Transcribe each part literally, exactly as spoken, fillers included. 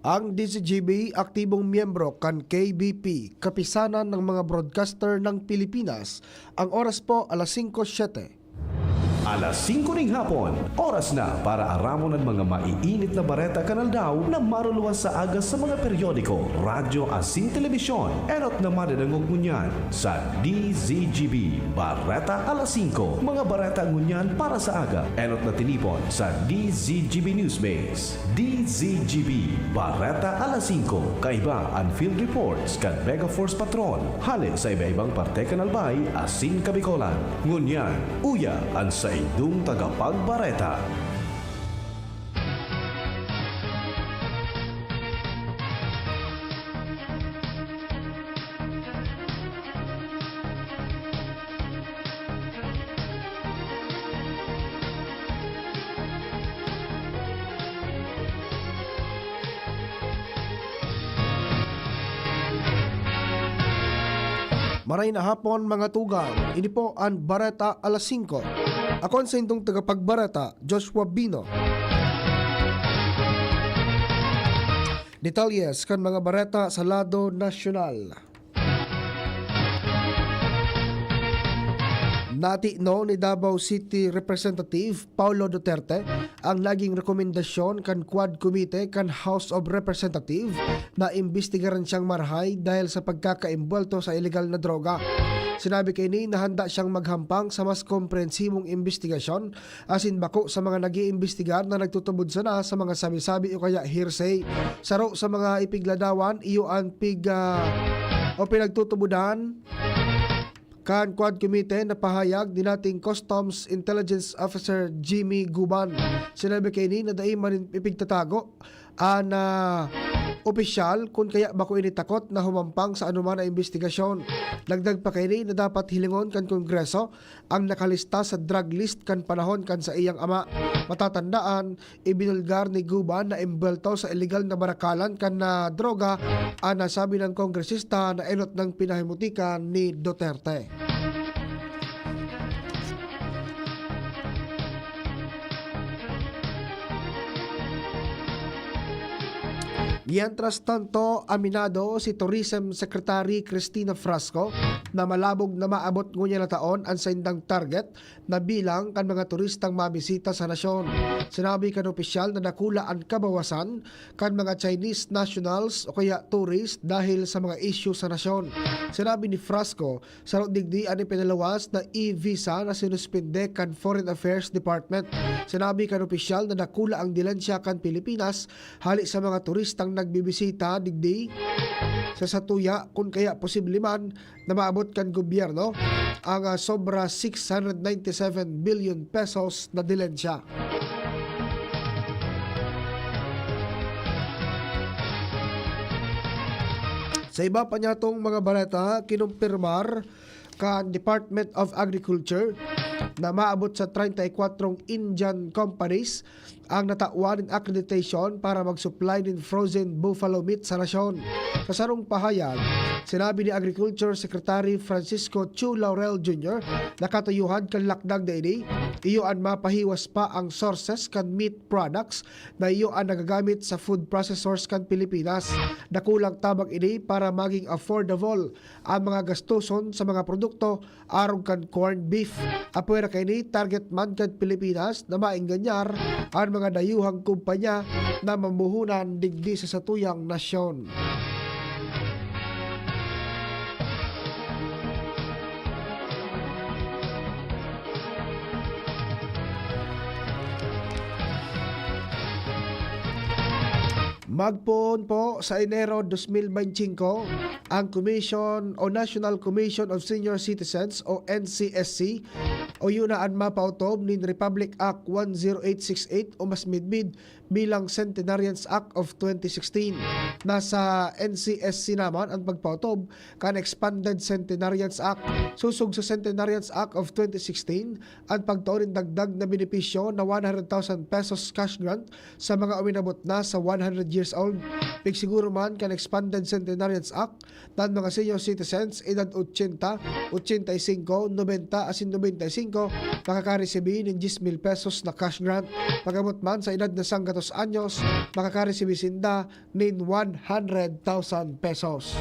Ang D Z G B, aktibong miyembro kan K B P, Kapisanan ng mga Broadcaster ng Pilipinas. Ang oras po, alas singko siyete. Alas singko ning hapon, oras na para aramon an mga maiinit na bareta kan aldaw na maruluwas sa aga sa mga periodiko, radyo asin telebisyon. Enot na madadangog ngunyan sa D Z G B Bareta Alas Singko, mga bareta ngunyan para sa aga. Enot na tinipon sa D Z G B Newsbase. D Z G B, Bareta Alas Singko, kaiba an field reports kan Mega Force Patrol, hale sa iba-ibang parte kan Albay asin Kabicolan. Ngunyan, uya an saindong tagapagbareta. Maray na hapon, mga tugang. Ini po an Bareta Alas Singko. Ako an saindong tagapagbareta, Joshua Bino. Detalyes kan mga bareta sa lado nasyonal. Natikno ni Davao City Representative Paulo Duterte ang naging rekomendasyon kan Quad Committee kan House of Representatives na imbestigaran siyang marahay dahil sa pagkakaimbwelto sa ilegal na droga. Sinabi kaini na handa siyang maghampang sa mas komprehensibong imbestigasyon asin bako sa mga nag-iimbestigar na nagtutubod sana sa mga sabi-sabi o kaya hearsay. Saro sa mga ipigladawan, iyo an pig-, ah, o pinagtutubodan kan Quad Committee na pahayag ni dating Customs Intelligence Officer Jimmy Guban. Sinabi kaini na dai man ipigtatago an, ah, opisyal kun kaya bako ini takot na humampang sa anoman na imbestigasyon. Dagdag pa kaini na dapat hilingon kan Kongreso ang nakalista sa drug list kan panahon kan saiyang ama. Matatandaan, ibinulgar ni Guban na imbwelto sa ilegal na barakalan kan, ah, droga an nasabi nang kongresista na enot nang pinahimutikan ni Duterte. Mientras tanto, aminado si Tourism Secretary Cristina Frasco na malabog na maabot ngunyan na taon an saindang target na bilang kan mga turistang mabisita sa nasyon. Sinabi kan opisyal na dakula an kabawasan kan mga Chinese nationals o kaya tourist dahil sa mga isyu sa nasyon. Sinabi ni Frasco, saro digdi an ipinaluwas na e-visa na sinuspende kan Foreign Affairs Department. Sinabi kan opisyal na dakula ang dilensya kan Pilipinas hali sa mga turistang nagbibisita digdi sa satuya, kun kaya posible man na maabot kan gobyerno ang, ah, sobra six hundred ninety-seven billion pesos na dilensya. Sa iba pa niyatong mga baleta, kinumpirmar kan Department of Agriculture na maabot sa treinta y cuatro Indian companies ang natawan nin accreditation para mag-supply nin frozen buffalo meat sa nasyon. Sa sarong pahayag, sinabi ni Agriculture Secretary Francisco Chu Laurel Junior na katuyuhan kan lakdag na ini, iyo an mapahiwas pa ang sources kan meat products na iyo an nagagamit sa food processors kan Pilipinas. Dakulang tabang ini para maging affordable ang mga gastoson sa mga produkto arog kan corned beef. Apwera kaini, target man kan Pilipinas na maengganyar an mga dayuhang kumpanya na mamuhunan digdi sa satuyang nasyon. Magpoon po sa Enero dos mil beintisinko ang Commission o National Commission of Senior Citizens o N C S C, o iyo na an mapautob nin Republic Act one zero eight six eight o mas midbid bilang Centenarians Act of twenty sixteen. Nasa N C S C naman ang pagpautob kan Expanded Centenarians Act. Sosog sa Centenarians Act of twenty sixteen, an pagtao nin dagdag na benepisyo na one hundred thousand pesos cash grant sa mga uminabot na sa one hundred years old. Pigsiguro man kan Expanded Centenarians Act na an mga senior citizens, edad ochenta, ochenta y cinco, nobenta asin nobenta y cinco, makakaresibi nin diyes mil pesos na cash grant. Pag-abot man sa edad na sanggatos anyos, makakaresibi sinda nin one hundred thousand pesos.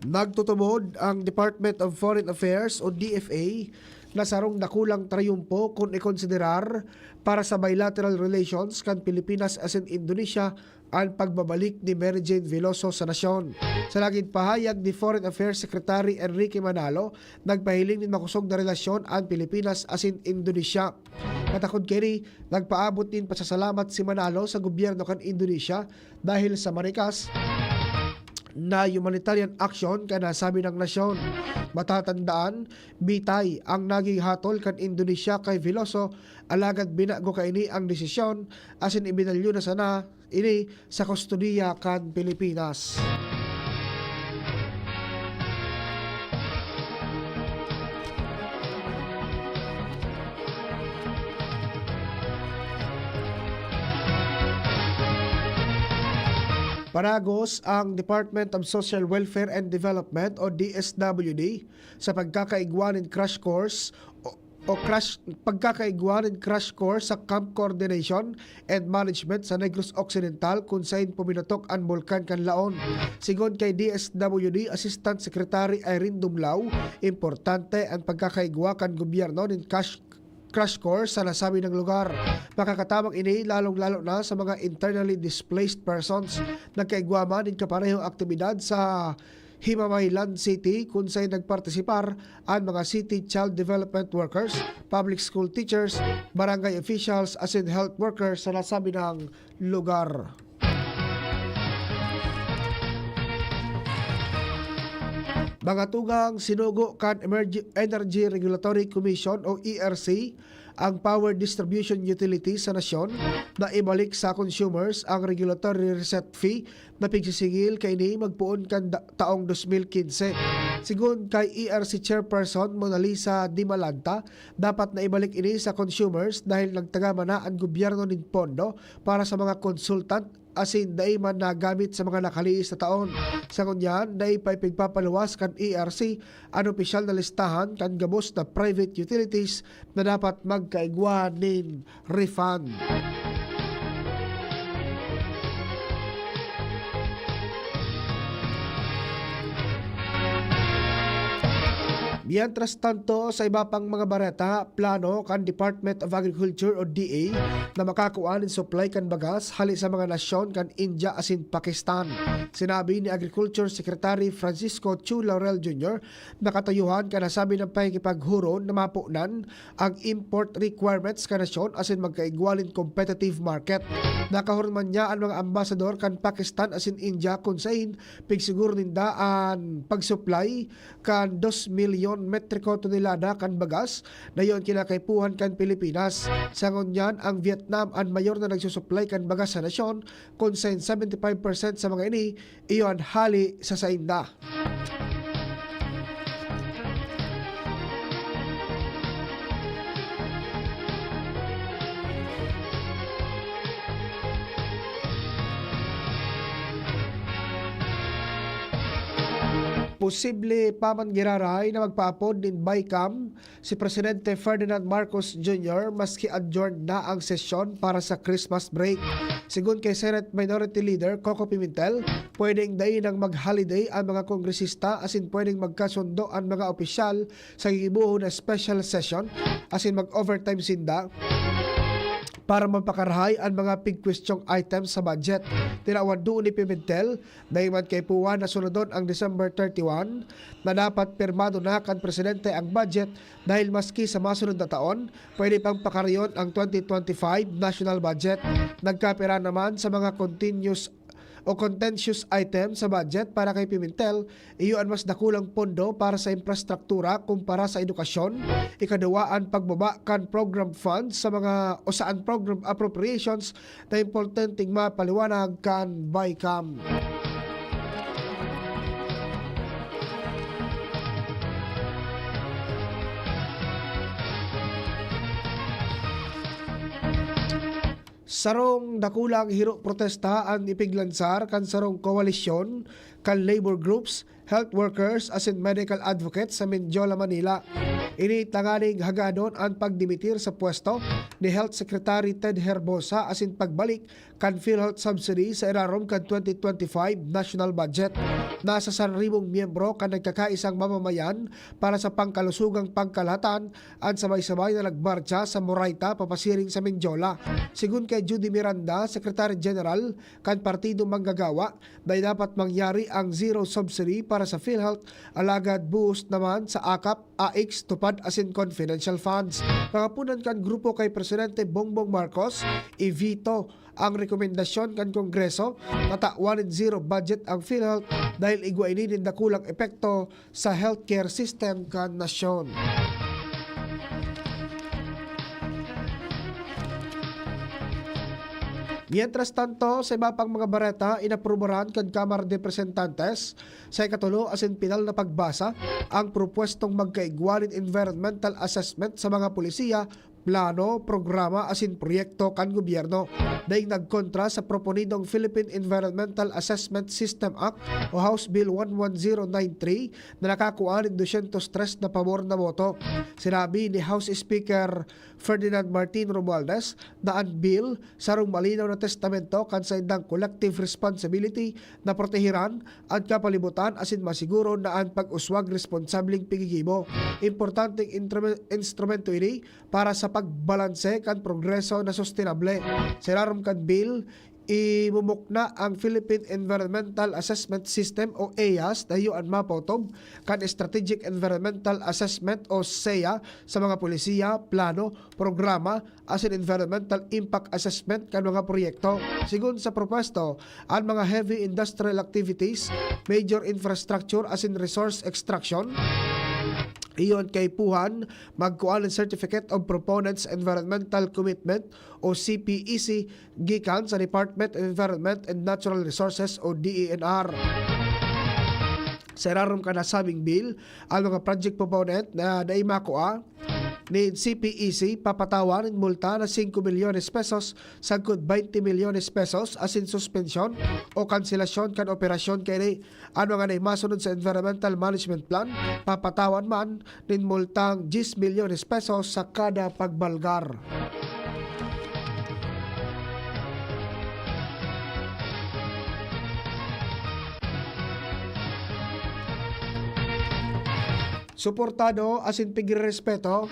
Nagtutubod ang Department of Foreign Affairs o D F A na sarong dakulang trayumpo kun ikonsiderar para sa bilateral relations kan Pilipinas asin Indonesia an pagbabalik ni Mary Jane Veloso sa nasyon. Sa lagid pahayag ni Foreign Affairs Secretary Enrique Manalo, nagpahiling nin makosog na relasyon an Pilipinas asin Indonesia. Katakod kaini, nagpaabot nin pasasalamat si Manalo sa gobyerno kan Indonesia dahil sa marikas na humanitarian action kan nasabi nang nasyon. Matatandaan, bitay ang naging hatol kan Indonesia kay Veloso, alagad binago kaini ang desisyon asin ibinalyo na sana ini sa kustodiya kan Pilipinas. Paragos ang Department of Social Welfare and Development o D S W D sa pagkakaigwa nin crash course o, o crash, pagkakaigwa nin crash course sa Camp Coordination and Management sa Negros Occidental, kun sain puminutok an bulkan kan Laon. Sigon kay D S W D Assistant Secretary Irene Dumlao, importante an pagkakaigwa kan gobyerno nin crash crash course sa nasabing lugar. Makakatabang ini lalong-lalo na sa mga internally displaced persons. Nagkaigwa man nin kaparehong aktibidad sa Himamaylan City, kun sain nagpartisipar an mga city child development workers, public school teachers, barangay officials, asin health workers sa nasabing lugar. Mga tugang, sinugo kan Emerg-, Energy Regulatory Commission o E R C ang power distribution utility sa nasyon na ibalik sa consumers ang regulatory reset fee na pigsisingil kaini magpoon kan da-, taong dos mil quince. Sigon kay E R C Chairperson Monalisa Dimalanta, dapat na ibalik ini sa consumers dahil nagtaga man na an gobyerno nin pondo para sa mga consultant asin dai man nagamit sa mga nakalihis na taon. Sa ngunyan, dai pa ipigpapaluwas kan E R C an opisyal na listahan kan gabos na private utilities na dapat magkaigwa nin refund. Mientras tanto, sa iba pang mga bareta, plano kan Department of Agriculture o D A na makakua nin supply kan bagas hali sa mga nasyon kan India asin Pakistan. Sinabi ni Agriculture Secretary Francisco Chu Laurel Junior na katuyuhan kan nasabi na pakikipaghuron na maponan ang import requirements kan nasyon asin magkaigwa nin competitive market. Nakahon man niya an mga ambasador kan Pakistan asin India kun sain pigsiguro ninda an pag-supply kan dos milyon metriko tonelada kan bagas na iyo an kinakaipuhan kan Pilipinas. Sa ngunyan, ang Vietnam an mayor na nagsusuplay kan bagas sa nasyon, kun sain seventy five percent sa mga ini iyo an hali sa sainda. Posible pa man giraray na magpaapod nin BICAM si Presidente Ferdinand Marcos Junior maski adjourned na ang sesyon para sa Christmas break. Sigon kay Senate Minority Leader Coco Pimentel, pwedeng dai nang mag-holiday ang mga kongresista asin pwedeng magkasundo an mga opisyal sa gigibohon na special session asin mag-overtime sinda para mapakarahay an mga pigkwestyong items sa budget. Tinawan duon ni Pimentel, dai man kaipuhan na sunodon ang December thirty-one na dapat pirmado na kan presidente ang budget dahil maski sa masunod na taon, pwede pang pakarayon ang twenty twenty-five national budget. Nagkapira naman sa mga continuous o contentious item sa budget para kay Pimentel, iyo an mas dakulang pondo para sa infrastruktura kumpara sa edukasyon, ikaduwa an pagbaba kan program funds sa mga o sa an program appropriations na importanteng mapaliwanag kan BICAM. Sarong dakulang hiro protesta an ipiglansar kan sarong koalisyon kan labor groups, health workers asin medical advocates sa Mendiola, Manila. Ini tanganing hagadon an pagdimitir sa pwesto ni Health Secretary Ted Herbosa asin pagbalik kan PhilHealth subsidy sa irarom kan twenty twenty-five national budget. Nasa saribong miyembro kan nagkakaisang mamamayan para sa pangkalusugang pangkalahatan an sabay-sabay na nagmartsa sa Moraita papasiring sa Mendiola. Sigon kay Judy Miranda, Secretary General kan Partido Manggagawa, dai dapat mangyari ang zero subsidy para sa PhilHealth, alagad buos naman sa akap, AICS, TUPAD asin confidential funds. Pangapunan kan grupo kay Presidente Bongbong Marcos, i-veto ang rekomendasyon kan Kongreso na tawan nin zero budget ang PhilHealth dahil igwa ini nin dakulang epekto sa healthcare system kan nasyon. Mientras tanto, sa iba pang mga bareta, inaprubaran kan Kamara de Representantes sa ikatulo asin pinal na pagbasa ang propwestong magkaigwa nin environmental assessment sa mga polisiya, plano, programa asin proyekto kan gobyerno. Daing nagkontra sa proponidong Philippine Environmental Assessment System Act o House Bill one one zero nine three na nakakua nin dosyentos tres na pabor na boto. Sinabi ni House Speaker Ferdinand Martin Romualdez na an bill sarong malinaw na testamento kan saindang collective responsibility na proteheran an kapalibutan asin masiguro na an pag-uswag responsableng piggigibo. Importanteng instrume-, instrumento ini para sa pagbalanse kan progreso na sustenable. Sa ilarom kan bill, imumukna ang Philippine Environmental Assessment System o EAS na iyo an mapaotob kan Strategic Environmental Assessment o SEA sa mga polisiya, plano, programa asin environmental impact assessment kan mga proyekto. Sigon sa propwesto, an mga heavy industrial activities, major infrastructure asin resource extraction, iyo an kaipuhan magkua nin Certificate of Proponents Environmental Commitment o C P E C gikan sa Department of Environment and Natural Resources o D E N R. Sa irarom kan nasabing bill, ang mga project proponent na dai makua nin C P E C papatawan nin multa na singko milyones pesos sagkod baynte milyones pesos asin suspensyon o kanselasyon kan operasyon kaini. An mga dai masunod sa Environmental Management Plan, papatawan man nin multang diyes milyones pesos sa kada pagbalgar. Suportado asin pigrerespeto.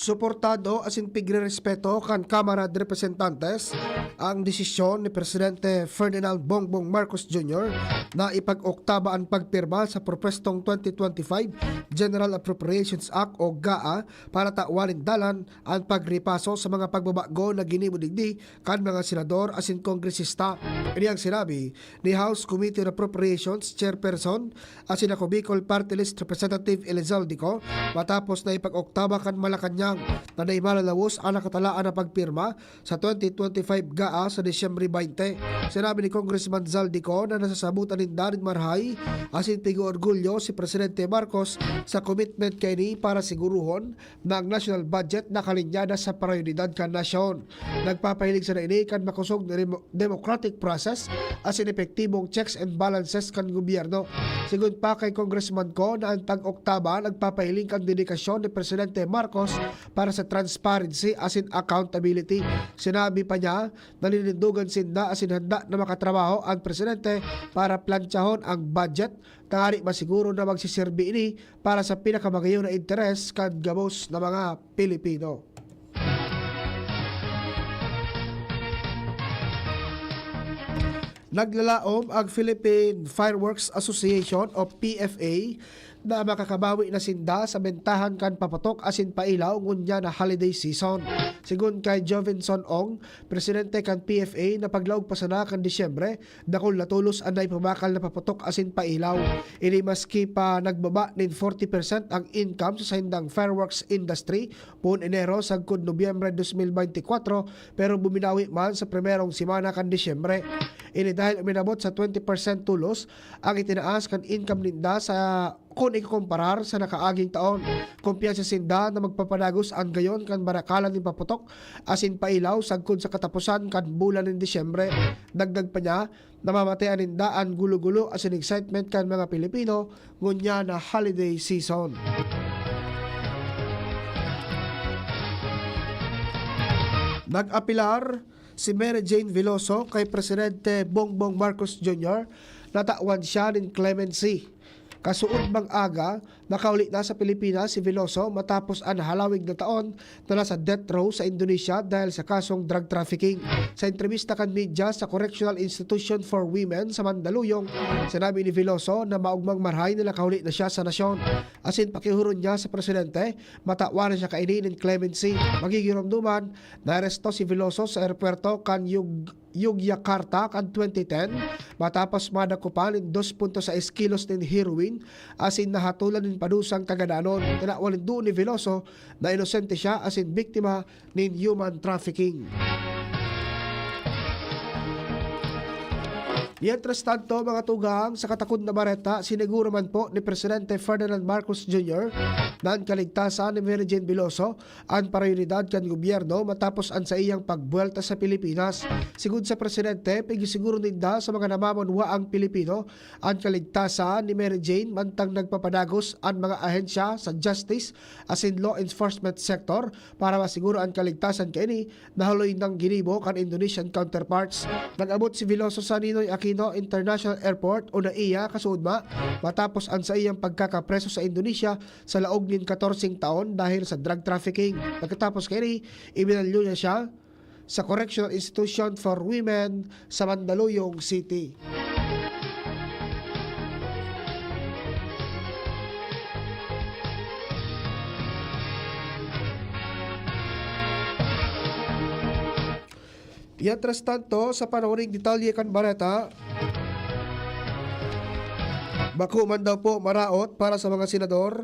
Suportado asin pigrerespeto kan Kamara de Representantes ang desisyon ni Presidente Ferdinand Bongbong Marcos Junior na ipag-oktaba an pagpirma sa propwestong twenty twenty-five General Appropriations Act o GAA para tawan nin dalan an pagripaso sa mga pagbabago na ginibo digdi kan mga senador asin kongresista. Ini ang sinabi ni House Committee on Appropriations Chairperson asin Ako Bicol Party List Representative Elizalde Co matapos na ipag-oktaba kan Malacañang na dai malalawos an nakatalaan na pagpirma sa twenty twenty-five GAA sa Disyembre twenty. Sinabi ni Congressman Zaldy Co na nasasabotan ninda nin marahay asin pig-oorgulyo si Presidente Marcos sa commitment kaini para siguruhon na ang national budget nakalinyada sa prioridad kan nasyon. Nagpapahiling sana ini kan makosog na demo-, democratic process asin epektibong checks and balances kan gobyerno. Sigon pa kay Congressman Co na an pag-oktaba nagpapahiling kan dedikasyon ni Presidente Marcos para sa transparency asin accountability. Sinabi pa niya, naninindogan sinda asin handa na makatrabaho an presidente para plantsahon ang budget, tanganing masiguro na magsiserbi ini para sa pinakamagayon na interes kan gabos na mga Pilipino. Naglalaom ang Philippine Fireworks Association o P F A na makakabawi na sinda sa bentahan kan paputok asin pailaw ngunyan na holiday season. Sigon kay Jovenson Ong, presidente kan P F A, na paglaog pa sana kan Disyembre, dakul na tolos an naipabakal na paputok asin pailaw. Ini maski pa nagbaba nin forty percent ang income sa saindang fireworks industry poon Enero sagkod Nobyembre dos mil beintikwatro, pero buminawi man sa primerong semana kan Disyembre. Ini dahil uminabot sa twenty percent tolos ang itinaas kan income ninda sa kun ikukumparar sa nakaaging taon. Kumpiyansa sinda na magpapadagos an gayon kan barakalan nin paputok asin pailaw sagkod sa kataposan kan bulan nin Disyembre. Dagdag pa niya, namamatean ninda an gulo-gulo asin excitement kan mga Pilipino ngunyan na holiday season. Nag-apelar si Mary Jane Veloso kay Presidente Bongbong Marcos Junior na tawan siya nin clemency. Kasuod mang aga, nakauli na sa Pilipinas si Veloso matapos an halawig na taon na nasa death row sa Indonesia dahil sa kasong drug trafficking. Sa entrebista kan media sa Correctional Institution for Women sa Mandaluyong, sinabi ni Veloso na maogmang marhay na nakauli na siya sa nasyon. Asin pakihuron niya sa presidente, matawan na siya kaini nin clemency. Magigiromdoman, naaresto si Veloso sa aeropuerto kan Yug- Yogyakarta kan twenty ten, matapos madakupan nin dos punto sais kilos nin heroin asin nahatolan nin padusang kagadanon. Tinawan nin duon ni Veloso na inosente siya asin biktima nin human trafficking. Mientras tanto, mga tugang, sa katakod na bareta, siniguro man po ni Presidente Ferdinand Marcos Junior na an kaligtasan ni Mary Jane Veloso an prioridad kan gobyerno matapos an saiyang pagbuwelta sa Pilipinas. Sigod sa presidente, pigisiguro ninda sa mga namamunwaang Pilipino an kaligtasan ni Mary Jane mantang nagpapadagos an mga ahensya sa justice asin law enforcement sector para masiguro an kaligtasan kaini na haloy nang ginibo kan Indonesian counterparts. Nag-abot si Veloso sa Ninoy Aquino International Airport o NAIA kasuodma matapos an saiyang pagkakapreso sa Indonesia sa laog nin katorseng taon dahil sa drug trafficking. Pagkatapos kaini, ibinalyo niya siya sa Correctional Institution for Women sa Mandaluyong City. Mientras tanto, sa panahuring detalye kan bareta, bako man daw po maraot para sa mga senador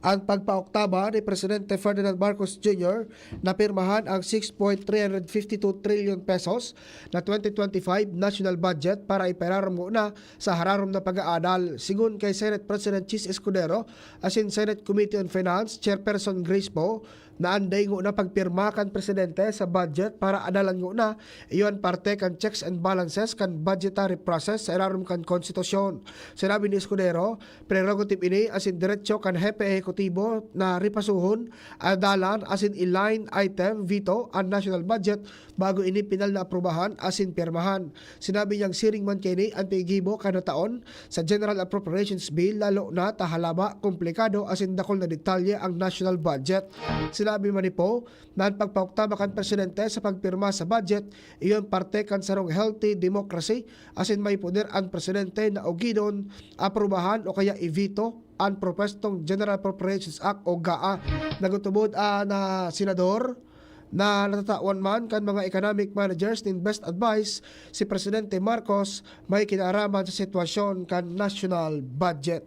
an pagpaoktaba ni Presidente Ferdinand Marcos Junior na pirmahan ang six point three hundred fifty two trillion pesos na twenty twenty-five national budget para ipararom ngona sa hararom na pag-aadal. Sigon kay Senate President Chiz Escudero asin Senate Committee on Finance Chairperson Grace Poe, na an dai ngona pagpirma kan presidente sa budget para adalan ngona, iyo an parte kan checks and balances kan budgetary process sa irarom kan konstitusyon. Sinabi ni Escudero, prerogative ini asin derecho kan hepe ehekutibo na ripasuhon, adalan asin i-line item veto an national budget bago ini pinal na aprubahan asin pirmahan. Sinabi niyang siring man kaini an piggibo kada taon sa General Appropriations Bill, lalo na ta halaba, komplikado asin dakul na detalye ang national budget. Sinabi man ni Poe na an pagpaoktaba kan presidente sa pagpirma sa budget, iyon parte kan sarong healthy democracy, asin may poder an presidente na ugidon, aprubahan o kaya i-veto an propwestong General Appropriations Act o GAA. Nagtubod an, ah, senador na natatawan man kan mga economic managers nin best advice si Presidente Marcos may kinaaraman sa sitwasyon kan national budget.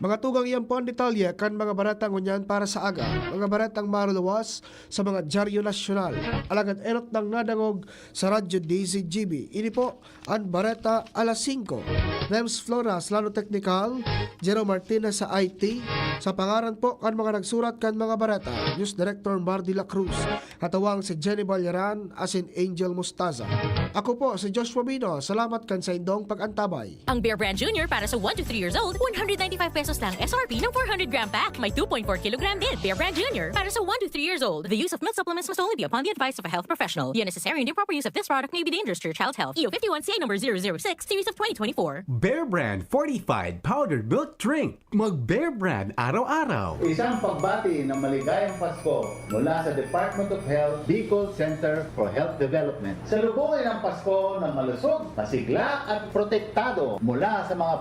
Mga tugang, iyan po an detalye kan mga bareta ngunyan para sa aga. Mga baretang maruluwas sa mga dyaryo nasyonal. Alagad enot nang nadangog sa Radyo D Z G B. Ini po an Bareta alas singko. Rems Flora sa Lano Teknikal, Jerome Martinez sa I T, sa pangaran po kan mga nagsurat kan mga bareta, News Director Mar de la Cruz, katuwang si Jenny Ballaran asin Angel Mostaza. Ako po si Joshua Bino, salamat kan saindong pag-antabay. Ang Bear Brand Junior para sa one to three years old, one hundred ninety-five pesos Lang S R P ng four hundred gram pack. May two point four kilogram din. Bear Brand Junior para sa one to three years old. The use of milk supplements must only be upon the advice of a health professional. The unnecessary and improper use of this product may be dangerous to your child's health. E O fifty-one C A number zero zero six, series of twenty twenty-four. Bear Brand fortified powdered milk drink. Mag Bear Brand araw-araw. Isang pagbati ng maligayang Pasko mula sa Department of Health, Bicol Center for Health Development. Salubungin ang Pasko ng malusog, masigla at protektado mula sa mga